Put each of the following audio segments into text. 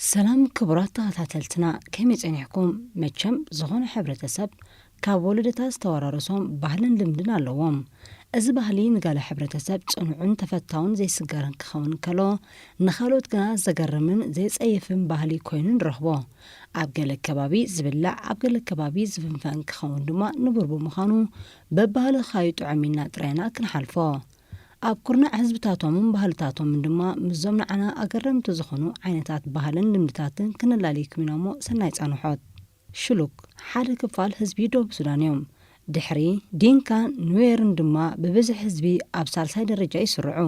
ሰላም ክቡራት ተኸታተልትና፣ ከመይ ጸኒሕኩም? መቸም ዝኾነ ሕብረተሰብ ካብ ወለዶታት ዝተወራረሶም ባህልን ልምድን ኣለዎም። እዚ ባህሊ ንጋለ ሕብረተሰብ ጽኑዕን ተፈታውን ዘይስገርን ክኸውን ከሎ፣ ንኻልኦት ግና ዘገርምን ዘየጸይፍን ባህሊ ኮይኑ ንረኽቦ። ኣብ ገለ ከባቢ ዝብላዕ፣ ኣብ ገለ ከባቢ ዝፍንፈ እንክኸውን ድማ ንቡር ብምዃኑ፣ በብባህሊ ክኻዩ ጥዑም ኢልና ጥራይና ክንሓልፎ። ኣብ ኩርናዕ ህዝብታቶምን ባህልታቶምን ድማ ምስዞም ንዓና ኣገረምቲ ዝኾኑ ዓይነታት ባህልን ልምድታትን ክነላልየኩም ኢና እሞ ሰናይ ጻንሖት። ሽሉክ ሓደ ክፋል ህዝቢ ደቡብ ሱዳን እዮም። ድሕሪ ዲንካን ኑዌርን ድማ ብብዝሒ ህዝቢ ኣብ ሳልሳይ ደረጃ ይስርዑ።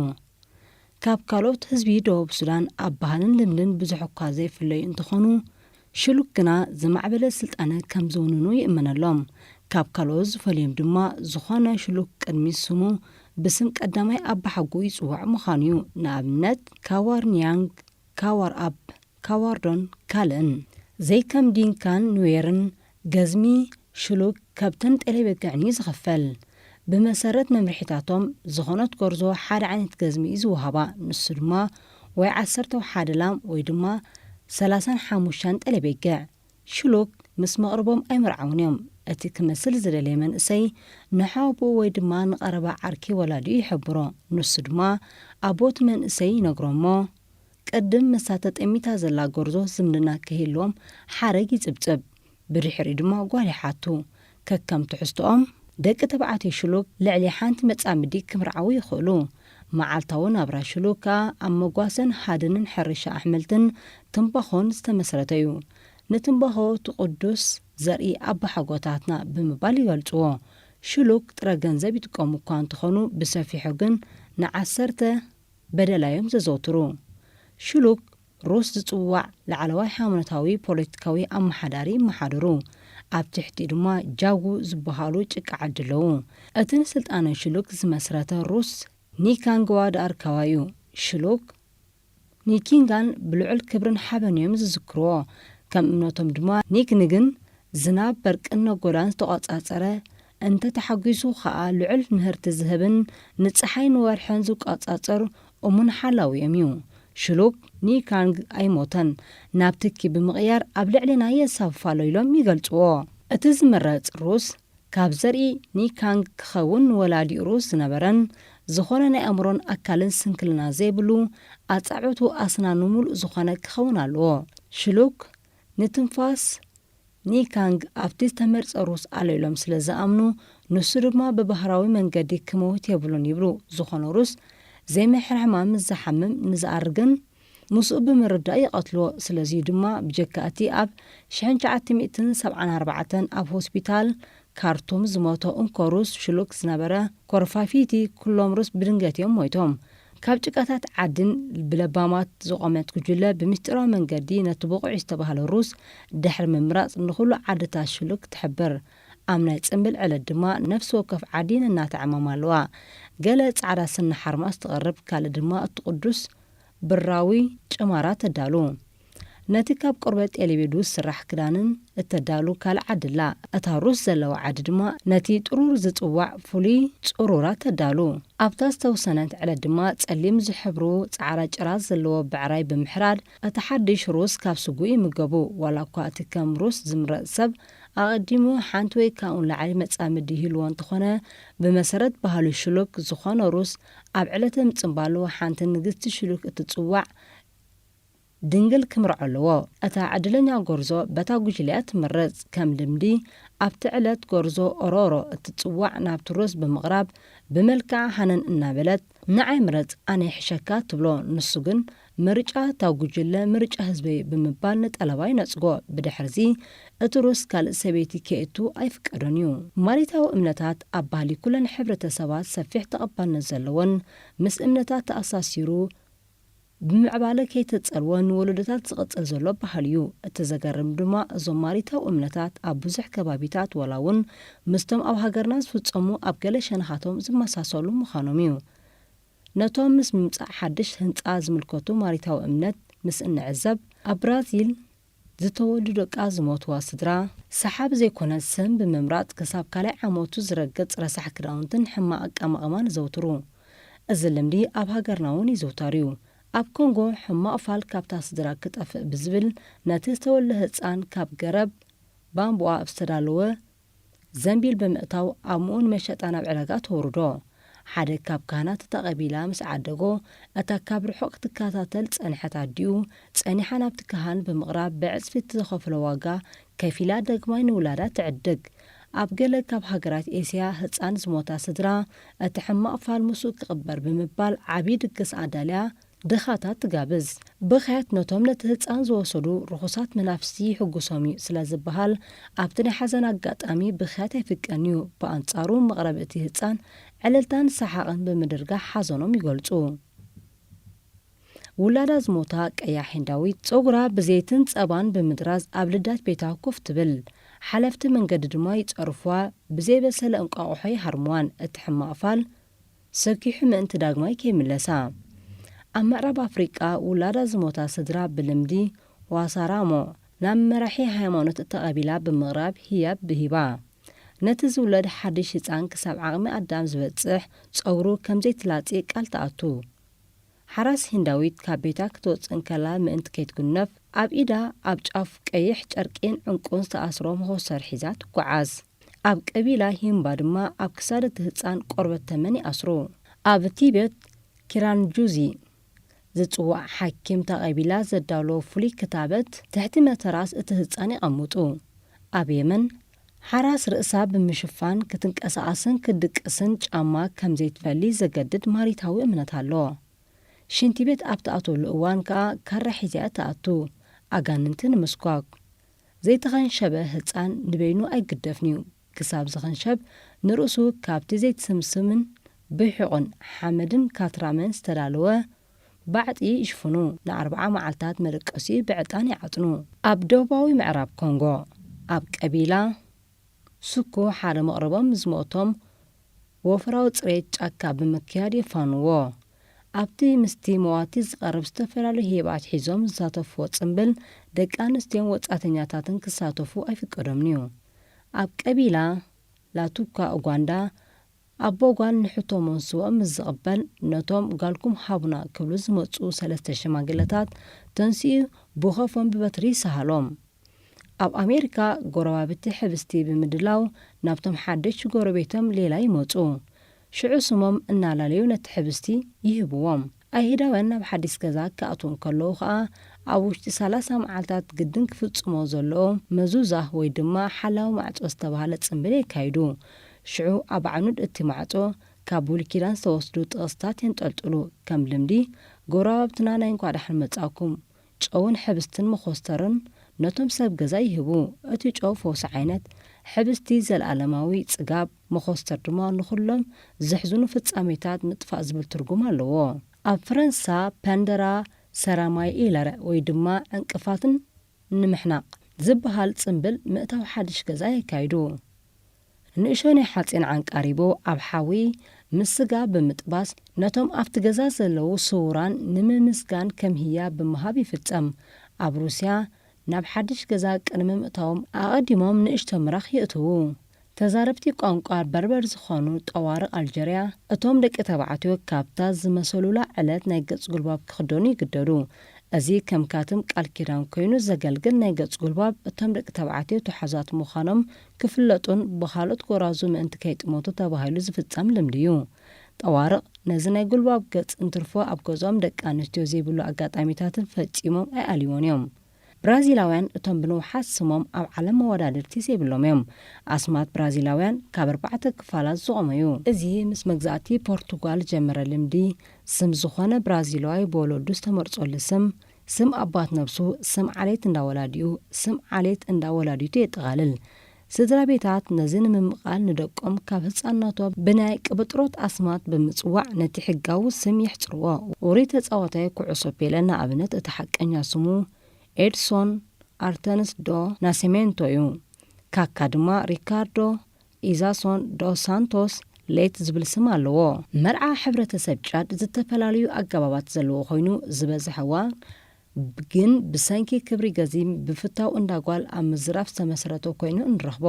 ካብ ካልኦት ህዝቢ ደቡብ ሱዳን ኣብ ባህልን ልምድን ብዙሕ እኳ ዘይፍለዩ እንተኾኑ፣ ሽሉክ ግና ዝማዕበለ ስልጣነ ከም ዘውንኑ ይእመነሎም። ካብ ካልኦት ዝፈልዮም ድማ ዝኾነ ሽሉክ ቅድሚ ስሙ ብስም ቀዳማይ ኣባሓጎኡ ይጽዋዕ ምዃኑ እዩ። ንኣብነት ካዋር ኒያንግ፣ ካዋር ኣብ፣ ካዋርዶን ካልእን። ዘይከም ዲንካን ኑዌርን ገዝሚ ሽሉክ ከብትን ጤለ በግዕን እዩ ዝኽፈል። ብመሰረት መምርሒታቶም፣ ዝኾነት ጎርዞ ሓደ ዓይነት ገዝሚ እዩ ዝወሃባ፣ ንሱ ድማ ወይ ዓሰርተ ሓደ ላም ወይ ድማ ሰላሳን ሓሙሽተን ጤለ በግዕ። ሽሉክ ምስ መቕርቦም ኣይምርዓውን እዮም። እቲ ክመስል ዝደለየ መንእሰይ ንሓውቦኡ ወይ ድማ ንቐረባ ዓርኪ ወላዲኡ ይሕብሮ። ንሱ ድማ ኣቦ እቲ መንእሰይ ይነግሮ እሞ፣ ቅድም ምስታ ተጠሚታ ዘላ ጎርዞ ዝምድና ክህልዎም ሓረግ ይጽብጽብ። ብድሕሪኡ ድማ ጓል ይሓቱ። ከከም ትሕዝቶኦም፣ ደቂ ተባዕትዮ ሽሉክ ልዕሊ ሓንቲ መጻምዲ ክምርዓዉ ይኽእሉ። መዓልታዊ ናብራ ሽሉክ ከኣ ኣብ መጓሰን ሃድንን ሕርሻ ኣሕምልትን ትምባኾን ዝተመስረተ እዩ። ንትምባኾ እቲ ቅዱስ ዘርኢ ኣባሓጎታትና ብምባል ይገልጽዎ። ሽሉክ ጥረ ገንዘብ ይጥቀሙ እኳ እንተኾኑ፣ ብሰፊሑ ግን ንዓሰርተ በደላ እዮም ዘዘውትሩ። ሽሉክ ሩስ ዝጽዋዕ ላዕለዋይ ሃይማኖታዊ ፖለቲካዊ ኣመሓዳሪ ይመሓድሩ። ኣብ ትሕቲኡ ድማ ጃጉ ዝበሃሉ ጭቃ ዓዲ ኣለዉ። እቲ ንስልጣነ ሽሉክ ዝመስረተ ሩስ ኒካንግዋ ደኣርካዋ እዩ። ሽሉክ ንኪንጋን ብልዑል ክብርን ሓበን እዮም ዝዝክርዎ። ከም እምነቶም ድማ ኒክንግን ዝናብ በርቅን ነጎዳን ዝተቖጻጸረ፣ እንተ ተሓጒሱ ኸኣ ልዑል ምህርቲ ዝህብን ንጸሓይ ንወርሕን ዝቆጻጸር እሙን ሓላዊ እዮም እዩ። ሽሉክ ኒካንግ ኣይሞተን፣ ናብ ትኪ ብምቕያር ኣብ ልዕሌና የሳፍፋሎ ኢሎም ይገልጽዎ። እቲ ዝምረጽ ሩስ ካብ ዘርኢ ኒካንግ ክኸውን ንወላዲኡ ሩስ ዝነበረን ዝኾነ ናይ ኣእምሮን ኣካልን ስንክልና ዘይብሉ፣ ኣጻዕቱ ኣስናኑ ምሉእ ዝኾነ ክኸውን ኣለዎ። ሽሉክ ንትንፋስ ኒካንግ ኣብቲ ዝተመርጸ ሩስ ኣሎ ኢሎም ስለ ዝኣምኑ፣ ንሱ ድማ ብባህራዊ መንገዲ ክመውት የብሉን ይብሉ። ዝኾነ ሩስ ዘይምሕርሕማም ምስ ዝሓምም ንዝኣርግን ምስኡ ብምርዳእ ይቐትልዎ። ስለዚ ድማ ብጀካ እቲ ኣብ ሽሕን ትሽዓተ ሚእትን ሰብዓን ኣርባዕተን ኣብ ሆስፒታል ካርቱም ዝሞቶ እንኮ ሩስ ሽሉክ ዝነበረ ኮርፋፊቲ፣ ኩሎም ሩስ ብድንገት እዮም ሞይቶም። ካብ ጭቃታት ዓድን ብለባማት ዝቖመት ጉጅለ ብምስጢራዊ መንገዲ ነቲ ብቑዕ ዝተባህለ ሩስ ድሕሪ ምምራጽ ንኹሉ ዓድታት ሽሉክ ትሕብር። ኣብ ናይ ጽምብል ዕለት ድማ ነፍሲ ወከፍ ዓዲ ነናታ ዕማም ኣለዋ። ገለ ጻዕዳ ስኒ ሓርማዝ ትቐርብ፣ ካልእ ድማ እቲ ቅዱስ ብራዊ ጭማራ ተዳሉ። ነቲ ካብ ቆርበት ጤሌቤዱ ዝስራሕ ክዳንን እተዳሉ ካልእ ዓዲ ኣላ። እታ ሩስ ዘለዋ ዓዲ ድማ ነቲ ጥሩር ዝጽዋዕ ፍሉይ ጽሩራ ተዳሉ። ኣብታ ዝተወሰነት ዕለት ድማ ጸሊም ዝሕብሩ ጻዕዳ ጭራ ዘለዎ ብዕራይ ብምሕራድ እቲ ሓድሽ ሩስ ካብ ስግኡ ይምገቡ። ዋላ እኳ እቲ ከም ሩስ ዝምረጽ ሰብ ኣቐዲሙ ሓንቲ ወይ ካብኡ ንላዕሊ መጻምዲ ይህልዎ እንተኾነ፣ ብመሰረት ባህሊ ሽሉክ ዝኾነ ሩስ ኣብ ዕለተ ምጽንባሉ ሓንቲ ንግስቲ ሽሉክ እትጽዋዕ ድንግል ክምርዖ ኣለዎ። እታ ዕድለኛ ጎርዞ በታ ጉጅለ'ያ ትምረጽ። ከም ልምዲ ኣብቲ ዕለት ጎርዞ ኦሮሮ እትጽዋዕ ናብቲ ሩስ ብምቕራብ ብመልክዓ ሃነን እናበለት ንዓይ ምረጽ ኣነ ይሕሸካ ትብሎ። ንሱ ግን ምርጫ እታ ጉጅለ ምርጫ ህዝበይ ብምባል ንጠለባ ይነጽጎ። ብድሕርዚ እቲ ሩስ ካልእ ሰበይቲ ከየእቱ ኣይፍቀዶን እዩ። ማሪታዊ እምነታት ኣብ ባህሊ ኩለን ሕብረተሰባት ሰፊሕ ተቐባልነት ዘለዎን ምስ እምነታት ተኣሳሲሩ ብምዕባለ ከይተጸልወ ንወለዶታት ዝቕጽል ዘሎ ባህሊ እዩ። እቲ ዘገርም ድማ እዞም ማሪታዊ እምነታት ኣብ ብዙሕ ከባቢታት ዋላ እውን ምስቶም ኣብ ሃገርና ዝፍጸሙ ኣብ ገለ ሸነኻቶም ዝመሳሰሉ ምዃኖም እዩ። ነቶም ምስ ምምጻእ ሓድሽ ህንጻ ዝምልከቱ ማሪታዊ እምነት ምስ እንዕዘብ፣ ኣብ ብራዚል ዝተወልዱ ደቃ ዝሞትዋ ስድራ፣ ሰሓቢ ዘይኮነ ስም ብምምራጽ ክሳብ ካልኣይ ዓመቱ ዝረግጽ ረሳሕ ክዳውንትን ሕማቕ ኣቀማቕማን ዘውትሩ። እዚ ልምዲ ኣብ ሃገርና እውን ይዝውተር እዩ። ኣብ ኮንጎ ሕማቕ ፋል ካብታ ስድራ ክጠፍእ ብዝብል ነቲ ዝተወልደ ህጻን ካብ ገረብ ባምቡኣ ኣብ ዝተዳለወ ዘንቢል ብምእታው ኣብ ምኡን መሸጣ ናብ ዕዳጋ ተውርዶ። ሓደ ካብ ካህናት እታ ቀቢላ ምስ ዓደጎ፣ እታ ካብ ርሑቕ ክትከታተል ዝጸንሐት ኣዲኡ ጸኒሓ ናብቲ ካህን ብምቕራብ ብዕጽፊ እቲ ዝኸፈሎ ዋጋ ከፊላ ዳግማይ ንውላዳ ትዕድግ። ኣብ ገለ ካብ ሃገራት ኤስያ ህጻን ዝሞታ ስድራ እቲ ሕማቕ ፋል ምስኡ ክቕበር ብምባል ዓቢ ድግስ ኣዳልያ ድኻታት ትጋብዝ። ብኽያት ነቶም ነቲ ህጻን ዝወሰዱ ርኹሳት መናፍስቲ ይሕጉሶም እዩ ስለ ዝበሃል ኣብቲ ናይ ሓዘን ኣጋጣሚ ብኽያት ኣይፍቀን እዩ። ብኣንጻሩ መቕረቢ እቲ ህጻን ዕልልታን ሰሓቕን ብምድርጋሕ ሓዘኖም ይገልጹ። ውላዳ ዝሞታ ቀያሕ ሂንዳዊት ጸጉራ ብዘይትን ጸባን ብምድራዝ ኣብ ልዳት ቤታ ኮፍ ትብል። ሓለፍቲ መንገዲ ድማ ይጸርፍዋ፣ ብዘይበሰለ እንቋቑሖ ይሃርምዋን እቲ ሕማቕ ፋል ሰኪሑ ምእንቲ ዳግማይ ከይምለሳ። ኣብ ምዕራብ ኣፍሪቃ ውላዳ ዝሞታ ስድራ ብልምዲ ዋሳራሞ ናብ መራሒ ሃይማኖት እታ ቀቢላ ብምቕራብ ህያብ ብሂባ። ነቲ ዝውለድ ሓድሽ ህጻን ክሳብ ዓቕሚ ኣዳም ዝበጽሕ ጸጉሩ ከም ዘይትላጺ ቃል ትኣቱ። ሓራስ ሂንዳዊት ካብ ቤታ ክትወጽእ እንከላ ምእንቲ ከይትጉነፍ ኣብ ኢዳ ኣብ ጫፍ ቀይሕ ጨርቂን ዕንቁን ዝተኣስሮ መኾስተር ሒዛ ትጓዓዝ። ኣብ ቀቢላ ሂምባ ድማ ኣብ ክሳድ እቲ ህጻን ቆርበት ተመን ይኣስሩ። ኣብ ቲቤት ኪራንጁዚ ዝጽዋዕ ሓኪም እታ ቀቢላ ዘዳለዎ ፍሉይ ክታበት ትሕቲ መተራስ እቲ ህጻን የቐምጡ። ኣብ የመን ሓራስ ርእሳ ብምሽፋን ክትንቀሳቐስን ክትድቅስን ጫማ ከም ዘይትፈሊ ዘገድድ ማሪታዊ እምነት ኣሎ። ሽንቲ ቤት ኣብ ትኣትወሉ እዋን ከኣ ካራ ሒዛ እያ ትኣቱ፣ ኣጋንንቲ ንምስኳብ። ዘይተኸንሸበ ህጻን ንበይኑ ኣይግደፍን እዩ። ክሳብ ዝኽንሸብ ንርእሱ ካብቲ ዘይትስምስምን ብሒቑን ሓመድን ካትራመን ዝተዳለወ ባዕጢ ይሽፍኑ። ንኣርብዓ መዓልታት መደቀሲኡ ብዕጣን ይዓጥኑ። ኣብ ደቡባዊ ምዕራብ ኮንጎ፣ ኣብ ቀቢላ ስኩ ሓደ መቕረቦም ዝሞቶም ወፍራዊ ጽሬት ጫካ ብምክያድ የፋንዎ። ኣብቲ ምስቲ መዋቲ ዝቐርብ ዝተፈላለዩ ሄባት ሒዞም ዝሳተፍዎ ጽምብል ደቂ ኣንስትዮን ወጻእተኛታትን ክሳተፉ ኣይፍቀዶምን እዩ። ኣብ ቀቢላ ላቱካ ኡጓንዳ ኣቦ ጓል ንሕቶ መንስዎ ምስ ዝቕበል ነቶም ጓልኩም ሃቡና ክብሉ ዝመጹ ሰለስተ ሽማግለታት ተንሲኡ ብኸፎም ብበትሪ ይሰሃሎም። ኣብ ኣሜሪካ ጎረባብቲ ሕብስቲ ብምድላው ናብቶም ሓደሽቲ ጎረቤቶም ሌላ ይመጹ። ሽዑ ስሞም እናላለዩ ነቲ ሕብስቲ ይህብዎም። ኣይሁዳውያን ናብ ሓዲስ ገዛ ክኣትዉ እንከለዉ ኸኣ ኣብ ውሽጢ ሰላሳ መዓልታት ግድን ክፍጽሞ ዘለዎም መዙዛ ወይ ድማ ሓላዊ ማዕጾ ዝተባህለ ጽምብል የካይዱ። ሽዑ ኣብ ዓኑድ እቲ ማዕጾ ካብ ብሉይ ኪዳን ዝተወስዱ ጥቕስታት የንጠልጥሉ። ከም ልምዲ ጎረባብትና ናይ እንኳዕ ደሓን መጻእኩም ጨውን ሕብስትን መኾስተርን ነቶም ሰብ ገዛ ይህቡ። እቲ ጨው ፈውሲ ዓይነት፣ ሕብስቲ ዘለኣለማዊ ጽጋብ፣ መኾስተር ድማ ንኹሎም ዘሕዝኑ ፍጻሜታት ምጥፋእ ዝብል ትርጉም ኣለዎ። ኣብ ፈረንሳ ፐንደራ ሰራማይ ኢለር ወይ ድማ ዕንቅፋትን ንምሕናቕ ዝበሃል ጽምብል ምእታው ሓድሽ ገዛ የካይዱ። ንእሽቶ ናይ ሓጺን ዓንቃሪቦ ኣብ ሓዊ ምስ ስጋ ብምጥባስ ነቶም ኣብቲ ገዛ ዘለዉ ስዉራን ንምምስጋን ከም ህያብ ብምሃብ ይፍጸም። ኣብ ሩስያ ናብ ሓድሽ ገዛ ቅድሚ ምእታዎም ኣቐዲሞም ንእሽቶ ምራኽ የእትዉ። ተዛረብቲ ቋንቋ በርበር ዝኾኑ ጠዋርቕ ኣልጀርያ፣ እቶም ደቂ ተባዕትዮ ካብታ ዝመሰሉላ ዕለት ናይ ገጽ ጉልባብ ክኽደኑ ይግደዱ። እዚ ከም ካትም ቃል ኪዳን ኮይኑ ዘገልግል ናይ ገጽ ጉልባብ፣ እቶም ደቂ ተባዕትዮ ትሑዛት ምዃኖም ክፍለጡን ብኻልኦት ጎራዙ ምእንቲ ከይጥመቱ ተባሂሉ ዝፍጸም ልምዲ እዩ። ጠዋርቕ ነዚ ናይ ጉልባብ ገጽ እንትርፎ ኣብ ገዝኦም ደቂ ኣንስትዮ ዘይብሉ ኣጋጣሚታትን ፈጺሞም ኣይኣልይዎን እዮም። ብራዚላውያን እቶም ብንውሓት ስሞም ኣብ ዓለም መወዳድርቲ ዘይብሎም እዮም። ኣስማት ብራዚላውያን ካብ ኣርባዕተ ክፋላት ዝቖመ እዩ። እዚ ምስ መግዛእቲ ፖርቱጋል ዝጀመረ ልምዲ፣ ስም ዝኾነ ብራዚላዋይ ብወለዱ ዝተመርጸሉ ስም፣ ስም ኣባት ነብሱ፣ ስም ዓሌት እንዳ ወላዲኡ፣ ስም ዓሌት እንዳ ወላዲቱ የጠቓልል። ስድራ ቤታት ነዚ ንምምቓል ንደቆም ካብ ህጻንነቶም ብናይ ቅብጥሮት ኣስማት ብምጽዋዕ ነቲ ሕጋዊ ስም የሕጽርዎ። ውሩይ ተጻዋታይ ኩዕሶ ፔለ ንኣብነት እቲ ሓቀኛ ስሙ ኤድሶን ኣርተንስ ዶ ናሲሜንቶ እዩ። ካካ ድማ ሪካርዶ ኢዛሶን ዶ ሳንቶስ ሌት ዝብል ስም ኣለዎ። መርዓ ሕብረተሰብ ጫድ ዝተፈላለዩ ኣገባባት ዘለዎ ኮይኑ ዝበዝሐዋ ግን ብሰንኪ ክብሪ ገዚም ብፍታው እንዳ ጓል ኣብ ምዝራፍ ዝተመስረተ ኮይኑ ንረኽቦ።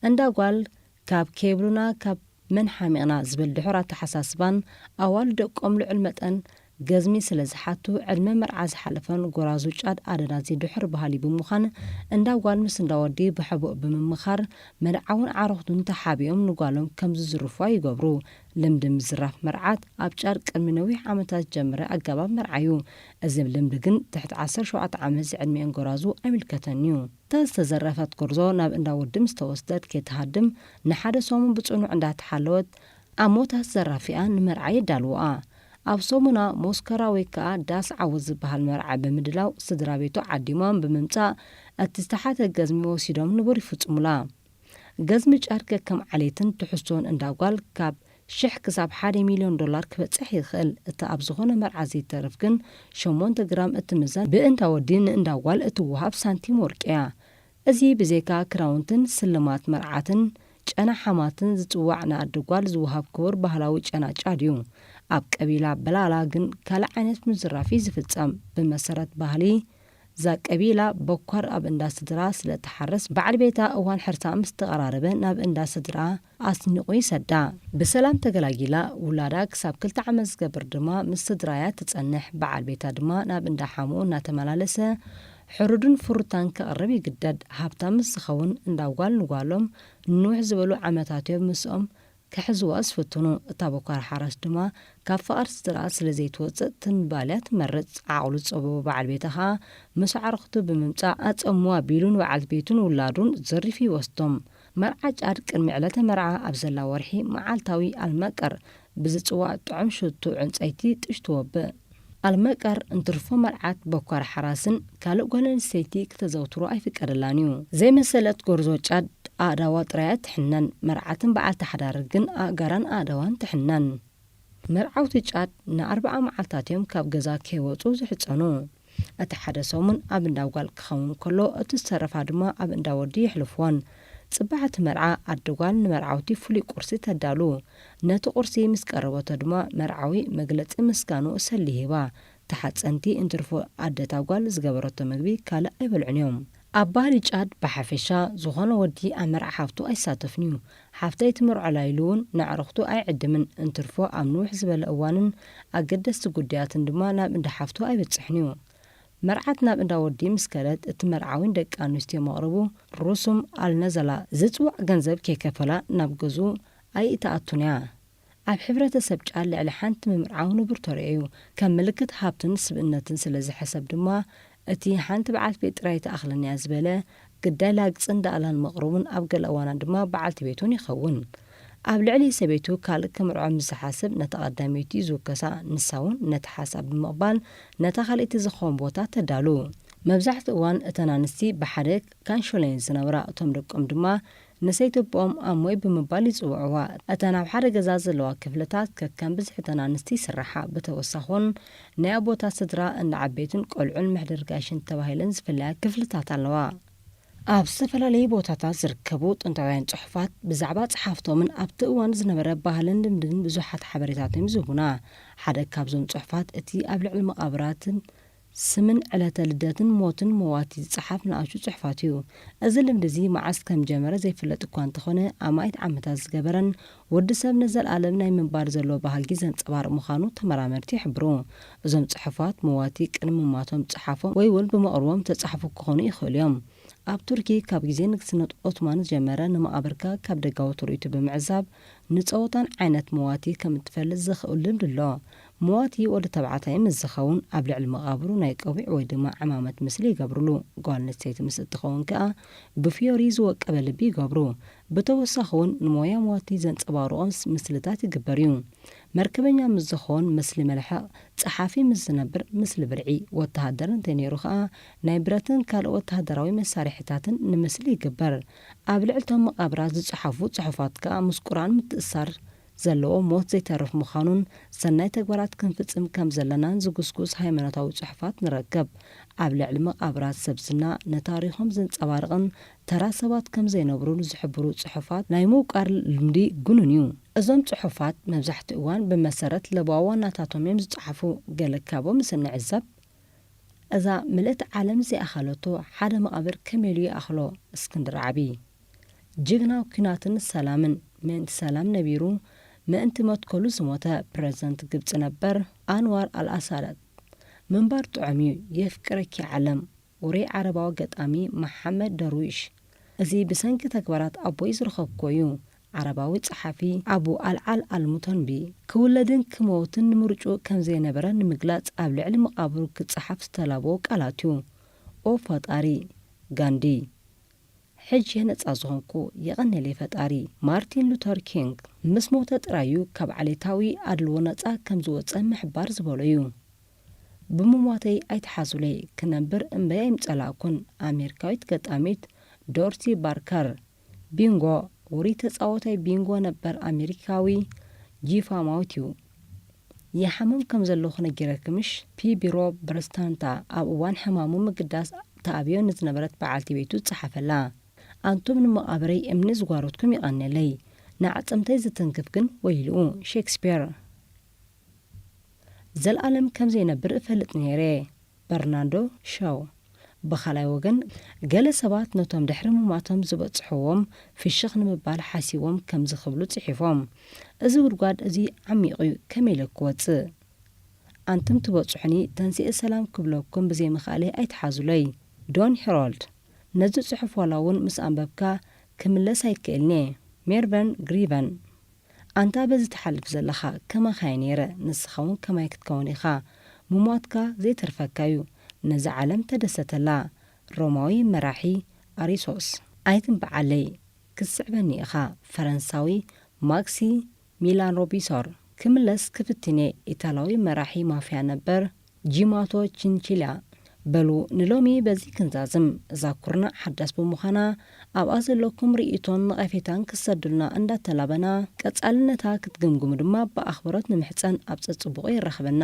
እንዳ ጓል ካብ ኬብሉና ካብ መን ሓሚቕና ዝብል ድሑር ኣተሓሳስባን ኣዋልድ ደቆም ልዑል መጠን ገዝሚ ስለ ዝሓቱ፣ ዕድመ መርዓ ዝሓለፈን ጎራዙ ጫድ ኣደዳ ዘይድሕር ባህሊ ብምዃን፣ እንዳ ጓል ምስ እንዳ ወዲ ብሕቡእ ብምምኻር፣ መርዓውን ዓረኽቱን ተሓቢኦም ንጓሎም ከም ዝዝርፉዋ ይገብሩ። ልምዲ ምዝራፍ መርዓት ኣብ ጫድ ቅድሚ ነዊሕ ዓመታት ዝጀመረ ኣገባብ መርዓ እዩ። እዚ ልምዲ ግን ትሕቲ ዓሰርተ ሸውዓተ ዓመት ዝዕድሚኤን ጎራዙ ኣይምልከተን እዩ። እታ ዝተዘረፈት ጎርዞ ናብ እንዳ ወዲ ምስ ተወስደት ከይትሃድም ንሓደ ሰሙን ብጽኑዕ እንዳተሓለወት፣ ኣሞታት ዘራፊኣ ንመርዓ የዳልውኣ። ኣብ ሰሙና ሞስከራ ወይ ከኣ ዳስ ዓወት ዝበሃል መርዓ ብምድላው ስድራ ቤቱ ዓዲሞም ብምምጻእ፣ እቲ ዝተሓተ ገዝሚ ወሲዶም ንቡር ይፍጽሙላ። ገዝሚ ጫድ ከከም ዓሌትን ትሕዝቶን እንዳ ጓል ካብ ሽሕ ክሳብ ሓደ ሚልዮን ዶላር ክበጽሕ ይኽእል። እቲ ኣብ ዝኾነ መርዓ ዘይተርፍ ግን ሸሞንተ ግራም እትምዘን ብእንዳ ወዲ ንእንዳ ጓል እትወሃብ ሳንቲም ወርቂ እያ። እዚ ብዘይካ ክዳውንትን ስልማት መርዓትን ጨና ሓማትን ዝጽዋዕ ንኣደ ጓል ዝወሃብ ክቡር ባህላዊ ጨና ጫድ እዩ። ኣብ ቀቢላ በላላ ግን ካልእ ዓይነት ምዝራፍ እዩ ዝፍጸም። ብመሰረት ባህሊ እዛ ቀቢላ በኳር ኣብ እንዳ ስድራ ስለ እትሓርስ፣ በዓል ቤታ እዋን ሕርሳ ምስ ተቐራረበ ናብ እንዳ ስድራ ኣስኒቑ ይሰዳ። ብሰላም ተገላጊላ ውላዳ ክሳብ ክልተ ዓመት ዝገብር ድማ ምስ ስድራያ ትጸንሕ። በዓል ቤታ ድማ ናብ እንዳ ሓሙ እናተመላለሰ ሕሩድን ፍሩታን ከቕርብ ይግደድ። ሃብታም ምስ ዝኸውን እንዳ ጓል ንጓሎም ንንውሕ ዝበሉ ዓመታት እዮም ምስኦም ክሕዝዋ ዝፍትኑ። እታ በኳር ሓራስ ድማ ካብ ፍቓድ ስድራኣ ስለ ዘይትወጽእ ትንባልያ ትመርጽ። ዓቕሉ ዝጸበቦ በዓል ቤታ ኸኣ ምስ ኣዕሩኽቱ ብምምጻእ ኣጸምዋ ቢሉ ንበዓልቲ ቤቱን ውላዱን ዘሪፉ ይወስዶም። መርዓ ጫድ ቅድሚ ዕለተ መርዓ ኣብ ዘላ ወርሒ መዓልታዊ ኣልመቀር ብዝጽዋዕ ጥዑም ሽቱ ዕንጸይቲ ጥሽ ትወብእ። ኣልመቀር እንትርፎ መርዓት በኳር ሓራስን ካልእ ጓል ኣንስተይቲ ክተዘውትሮ ኣይፍቀደላን እዩ። ዘይመሰለት ጎርዞ ጫድ ኣእዳዋ ጥራይ ትሕነን፣ መርዓትን በዓልቲ ሓዳር ግን ኣእጋራን ኣእዳዋን ትሕነን። መርዓውቲ ጫድ ንኣርብዓ መዓልታት እዮም ካብ ገዛ ከይወጹ ዝሕጸኑ። እቲ ሓደ ሰሙን ኣብ እንዳ ጓል ክኸውን ከሎ፣ እቲ ዝተረፋ ድማ ኣብ እንዳ ወዲ የሕልፍወን። ጽባሕ እቲ መርዓ ኣደ ጓል ንመርዓውቲ ፍሉይ ቁርሲ ተዳሉ። ነቲ ቁርሲ ምስ ቀረበቶ ድማ መርዓዊ መግለጺ ምስጋንኡ ሰሊ ሂባ። ተሓጸንቲ እንትርፎ ኣደታ ጓል ዝገበረቶ ምግቢ ካልእ ኣይበልዑን እዮም። ኣብ ባህሊ ጫድ ብሓፈሻ ዝኾነ ወዲ ኣብ መርዓ ሓፍቱ ኣይሳተፍን እዩ። ሓፍተይ ትምርዖላ ኢሉ እውን ንኣዕሩኽቱ ኣይዕድምን። እንትርፎ ኣብ ንውሕ ዝበለ እዋንን ኣገደስቲ ጉዳያትን ድማ ናብ እንዳ ሓፍቱ ኣይበጽሕን እዩ። መርዓት ናብ እንዳ ወዲ ምስ ከደት፣ እቲ መርዓዊን ደቂ ኣንስትዮ መቕርቡ ሩሱም ኣልነዘላ ዝጽዋዕ ገንዘብ ከይከፈላ ናብ ገዝኡ ኣይእትኣቱን እያ። ኣብ ሕብረተሰብ ጫድ ልዕሊ ሓንቲ ምምርዓው ንቡር ተርእዮ እዩ። ከም ምልክት ሃብትን ስብእነትን ስለ ዝሕሰብ ድማ፣ እቲ ሓንቲ በዓልቲ ቤት ጥራይ ትኣኽለኒ እያ ዝበለ፣ ግዳይ ላግጽን ዳእላን መቕርቡን ኣብ ገለ እዋናት ድማ በዓልቲ ቤቱን ይኸውን። ኣብ ልዕሊ ሰበይቱ ካልእ ክምርዖ ምስ ዝሓስብ፣ ነታ ቀዳመይቲ እዩ ዝውከሳ፣ ንሳ እውን ነቲ ሓሳብ ብምቕባል ነታ ካልኣይቲ ዝኸውን ቦታ ተዳሉ። መብዛሕትኡ እዋን እተን ኣንስቲ ብሓደ ካንሾላ እየን ዝነብራ፣ እቶም ደቆም ድማ ንሰይተቦኦም ኣሞይ ብምባል ይጽውዕዋ። እተን ኣብ ሓደ ገዛ ዘለዋ ክፍልታት ከከም ብዝሒ እተን ኣንስቲ ይስርሓ። ብተወሳኺ እውን ናይ ኣቦታት ስድራ እንዳ ዓበይትን ቆልዑን መሕደሪ ጋሽን ተባሂለን ዝፍለያ ክፍልታት ኣለዋ። ኣብ ዝተፈላለዩ ቦታታት ዝርከቡ ጥንታውያን ጽሑፋት ብዛዕባ ጸሓፍቶምን ኣብቲ እዋን ዝነበረ ባህልን ልምድን ብዙሓት ሓበሬታት እዮም ዝህቡና። ሓደ ካብዞም ጽሑፋት እቲ ኣብ ልዕሊ መቓብራትን ስምን ዕለተ ልደትን ሞትን መዋቲ ዝጸሓፍ ንኣሽቱ ጽሑፋት እዩ። እዚ ልምዲ እዚ መዓስ ከም ጀመረ ዘይፍለጥ እኳ እንተኾነ፣ ኣማኢት ዓመታት ዝገበረን ወዲ ሰብ ንዘለኣለም ናይ ምንባር ዘለዎ ባህጊ ዘንጸባርቕ ምዃኑ ተመራመርቲ ይሕብሩ። እዞም ጽሑፋት መዋቲ ቅድሚ ምማቶም ዝጸሓፎም ወይ እውን ብመቕርቦም ዝተጻሕፉ ክኾኑ ይኽእሉ እዮም። ኣብ ቱርኪ ካብ ግዜ ንግስነት ኦትማን ዝጀመረ ንመቓብርካ ካብ ደጋዊ ትርኢቱ ብምዕዛብ ንጸወታን ዓይነት መዋቲ ከም እትፈልጥ ዘኽእል ልምዲ ኣሎ። መዋቲ ወዲ ተባዕታይ ምስ ዝኸውን ኣብ ልዕሊ መቓብሩ ናይ ቀዊዕ ወይ ድማ ዕማመት ምስሊ ይገብርሉ። ጓል ኣንስተይቲ ምስ እትኸውን ከኣ ብፍዮሪ ዝወቀበ ልቢ ይገብሩ። ብተወሳኺ እውን ንሞያ መዋቲ ዘንጸባርቖም ምስልታት ይግበር እዩ። መርከበኛ ምስ ዝኸውን ምስሊ መልሕቕ፣ ጸሓፊ ምስ ዝነብር ምስሊ ብርዒ፣ ወተሃደር እንተነይሩ ከኣ ናይ ብረትን ካልእ ወተሃደራዊ መሳርሒታትን ንምስሊ ይግበር። ኣብ ልዕሊ እቶም መቓብራት ዝጸሓፉ ጽሑፋት ከኣ ምስ ቁርኣን ምትእስሳር ዘለዎ ሞት ዘይተርፍ ምዃኑን ሰናይ ተግባራት ክንፍጽም ከም ዘለናን ዝጉስጉስ ሃይማኖታዊ ጽሑፋት ንረክብ። ኣብ ልዕሊ መቓብራት ሰብ ዝና ንታሪኾም ዘንጸባርቕን ተራ ሰባት ከም ዘይነብሩ ንዝሕብሩ ጽሑፋት ናይ ምውቃር ልምዲ ግኑን እዩ። እዞም ጽሑፋት መብዛሕትኡ እዋን ብመሰረት ለባዊ ዋናታቶም እዮም ዝጸሓፉ። ገለ ካብኡ ምስ እንዕዘብ፣ እዛ ምልእቲ ዓለም ዘይኣኸለቶ ሓደ መቓብር ከመይ ኢሉ ይኣኽሎ? እስክንድር ዓቢ። ጅግና ኲናትን ሰላምን፣ ምእንቲ ሰላም ነቢሩ፣ ምእንቲ መትከሉ ዝሞተ ፕረዚደንት ግብጺ ነበር ኣንዋር ኣልኣሳዳት። ምንባር ጥዑም እዩ፣ የፍቅረኪ ዓለም፣ ውሩይ ዓረባዊ ገጣሚ መሓመድ ደርዊሽ። እዚ ብሰንኪ ተግባራት ኣቦይ ዝረኸብኩዎ እዩ። ዓረባዊ ጸሓፊ ኣቡ ኣልዓል ኣልሙተንቢ ክውለድን ክመውትን ንምርጭኡ ከም ዘይነበረ ንምግላጽ ኣብ ልዕሊ መቓብሩ ክጸሓፍ ዝተላበዎ ቃላት እዩ። ኦ ፈጣሪ፣ ጋንዲ። ሕጂ ነጻ ዝኾንኩ የቐንየለይ ፈጣሪ። ማርቲን ሉተር ኪንግ ምስ ሞተ ጥራይ እዩ ካብ ዓሌታዊ ኣድልዎ ነጻ ከም ዝወጸ ምሕባር ዝበሎ እዩ። ብምሟተይ ኣይትሓዙለይ፣ ክነብር እምበይ ኣይምጸላእኩን። ኣሜሪካዊት ገጣሚት ዶርቲ ባርከር። ቢንጎ፣ ውሩይ ተጻዋታይ ቢንጎ ነበር ኣሜሪካዊ ጂፋማዊት እዩ። ይሓምም ከም ዘለኹ ነጊረክምሽ? ፒ ቢሮ ብረስታንታ ኣብ እዋን ሕማሙ ምግዳስ ተኣብዮ ንዝነበረት በዓልቲ ቤቱ ጸሓፈላ። ኣንቱም ንመቓብረይ እምኒ ዝጓረትኩም ይቐንየለይ፣ ንኣዕጽምተይ ዝትንክፍ ግን ወይልኡ። ሼክስፒር። ዘልኣለም ከም ዘይነብር እፈልጥ ነይረ። በርናንዶ ሻው። ብኻልኣይ ወገን፣ ገለ ሰባት ነቶም ድሕሪ ምሟቶም ዝበጽሕዎም ፍሽኽ ንምባል ሓሲቦም ከምዚ ክብሉ ጽሒፎም፣ እዚ ጉድጓድ እዚ ዓሚቕ እዩ፣ ከመይ ኢለ ክወጽእ? ኣንቱም ትበጽሑኒ፣ ተንሲኤ ሰላም ክብለኩም ብዘይምኽኣለይ ኣይትሓዙለይ። ዶን ሄሮልድ። ነዚ ጽሑፍ ዋላ እውን ምስ ኣንበብካ ክምለስ ኣይክእልን'የ። ሜርቨን ግሪቨን። ኣንታ በዚ ትሓልፍ ዘለኻ ከማኻ'የ ነይረ፣ ንስኻ እውን ከማይ ክትከውን ኢኻ። ምሟትካ ዘይተርፈካ እዩ። ነዛ ዓለም ተደሰተላ። ሮማዊ መራሒ ኣሪሶስ። ኣይትንብዓለይ፣ ክትስዕበኒ ኢኻ። ፈረንሳዊ ማክሲ ሚላን ሮቢሶር። ክምለስ ክፍትን'የ። ኢታላዊ መራሒ ማፍያ ነበር ጂማቶ ቺንቺላ። በሉ ንሎሚ በዚ ክንዛዝም። እዛ ኩርናዕ ሓዳስ ብምዃና ኣብኣ ዘለኩም ርእይቶን ነቐፌታን ክትሰዱልና እንዳተላበና፣ ቀጻልነታ ክትግምግሙ ድማ ብኣኽብሮት ንምሕጸን ኣብ ጸጽቡቑ የራኽበና።